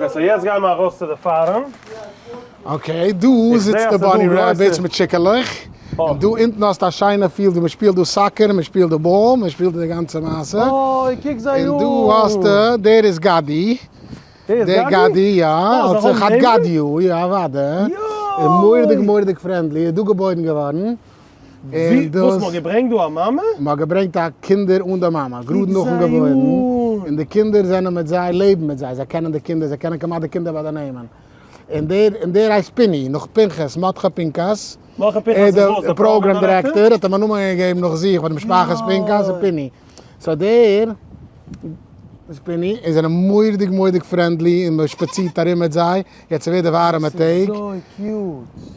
So יעצט גייען מיר ארויס צו די farm. Okay, דא זיצט די bunny rabbits מיט טשיקעלעך, און דא אונטן האסטו א שיינע field ווי מען שפילט דא soccer, מען שפילט דא באל, מען שפילט די גאנצע מעשה. אוי, קוק זיי אן! און דא האסטו, דער איז גדי. דער איז דער גדי? גדי, יא, האט זיך האט גדיו, יא אוודאי. יוי! מורא'דיג מורא'דיג friendly, איז דא געבוירן געווארן. ווי, וואס, מ'האט געברענגט דא א מאמע? מ'האט געברענגט א קינדער אן די מאמע, גראד נאכן געבוירן, און די קינדער זענען מיט זיי, לעבן מיט זיי, זיי קענען די קינדער, זיי קענען כמעט די קינדער ביי די נעמען. און דער, און דער הייסט פיני, נאך פנחס, מרדכי פנקס. מרדכי פנחס איז וואס, די program director? האט אים א נאמען געגעבן נאך זיך, ביי די משפחת פנקס איז פיני. So דער איז פיני, און זענען מורא'דיג מורא'דיג friendly, און מ'שפאצירט ארום מיט זיי, יעצט ס'ווערט די ווארעמע טעג. ס'איז אזוי cute.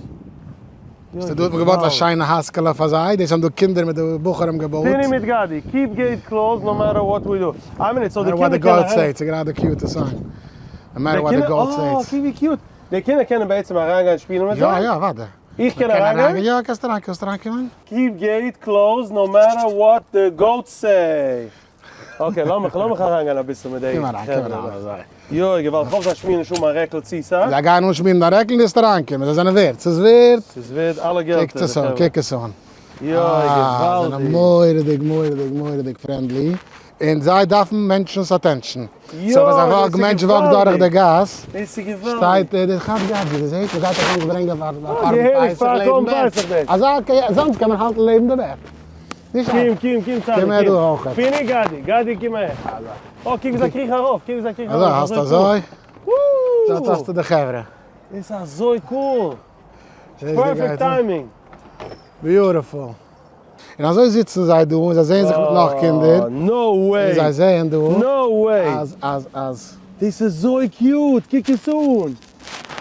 ס'דא דא האט מען געבויט א שיינע הייזקעלע פאר זיי, דאס האבן די קינדער מיט די בחורים געבויט. פיני מיט גדי, keep gate closed no matter what we do. איין מינוט, so די קינדער קענען אריין. ס'איז גראדע cute די sign. No matter what the goat says. אה, קוק ווי cute. די קינדער קענען בעצם אריינגיין שפילן מיט זיי? יא יא, אוודאי. איך קען אריינגיין? יא, קענסט אריין, קענסט אריינקומען. Keep gate closed no matter what the goats say. Okay, לאמיך, לאמיך אריינגיין אביסל מיט די קום אריין, קום אריין אזוי. יוי, געוואלד, כ'האף זיי שמירן נישט אן מיין רעקל צו סאך. זיי גייען אנשמירן דיין רעקל, וועסט אריינקומען, זיי זענען ווערט, ס'איז ווערט. ס'איז ווערט אלע געלטער. קוק עס אן, קוק עס אן. יוי, געוואלדיג. זיי זענען מורא'דיג, מורא'דיג, מורא'דיג friendly, און זיי דארפן מענטשנ'ס attention. So ווען זיי walk, מענטש walk דורך די גאס, שטייט ער, דער חד גדיא, דו זעהסט, מ'גייט דאך אונז ברענגען פאר פארן פסח לעבן בעט. אזא, אזאנס קען מען האלטן לעבן די בעט. קום, קום, קום צדיק, קום אהער דא אויך. פיני גדי, גדי קום אהער. אוי, קוק ווי זיי קריכן ארויף, קוק ווי זיי קריכן ארויף. אזוי, האסט אזוי. דארט האסטו די חברה. דאס איז אזוי cool. Perfect timing. Beautiful. און אזוי זיצן זיי דא און זיי זעען זיך מיט נאך קינדער. No way. און זיי זעען דא. No way. אז, אז, אז. דאס איז אזוי cute, קוק עס אן. און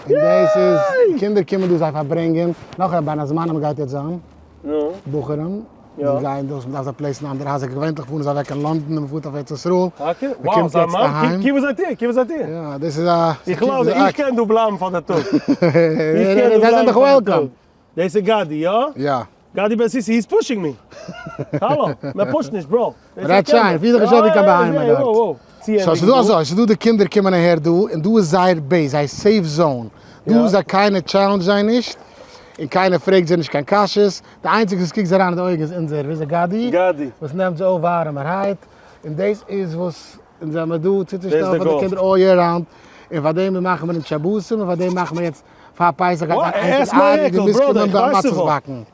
דאס איז, קינדער קומען דא זיי פארברענגען. נאך א בין הזמנים גייט יעצט זיין. נו. בחורים. יא. זיי גייען דאס, מ'דארף זיי place ן אין אנדערע הייזער, געווענטליך פארן זיי אוועק אין לאנדאן און מ'פארט אויף ארץ ישראל. טאקע? מ'קומט Wow, יעצט זיין מאן? אהיים. קוק וואס זיי טוען, קוק וואס זיי טוען. יא, דאס איז א. איך לאז, איך קען דא בלייבן פאר די טאג. איך קען דא זיי בלייבן זענען דאך פאר די טאג. Welcome. דאס איז גדי, יא? יא. גדי בן סיסי, he's pushing me. האלא, מען push ט נישט, bro. רעדט שיין, פיר דיך נישט אויף ווי קיין בהמה דארט. So ס'איז דא אזוי, ס'איז דא די קינדער קומען אהער דא, און דא איז זייער base, זייער safe zone. דא איז א קיינער challenge זיי נישט, און קיינער פרעגט זיי נישט קיין קשיות. די איינציגסטע וואס קוקט זיי אריין אין די אויגן איז אונזער, ווי איז ער גדי? גדי. וואס נעמט זיי אויף ווארעמערהייט, און דאס איז וואס אונז זעמער דא צוצושטעלן פאר די קינדער all year round, און פאר דעם מאכן מיר אונז שבתים, און פאר דעם מאכן מיר יעצט פאר פסח גייט זיין איין טאג ארי, דו מוזט קומען מצות באקן.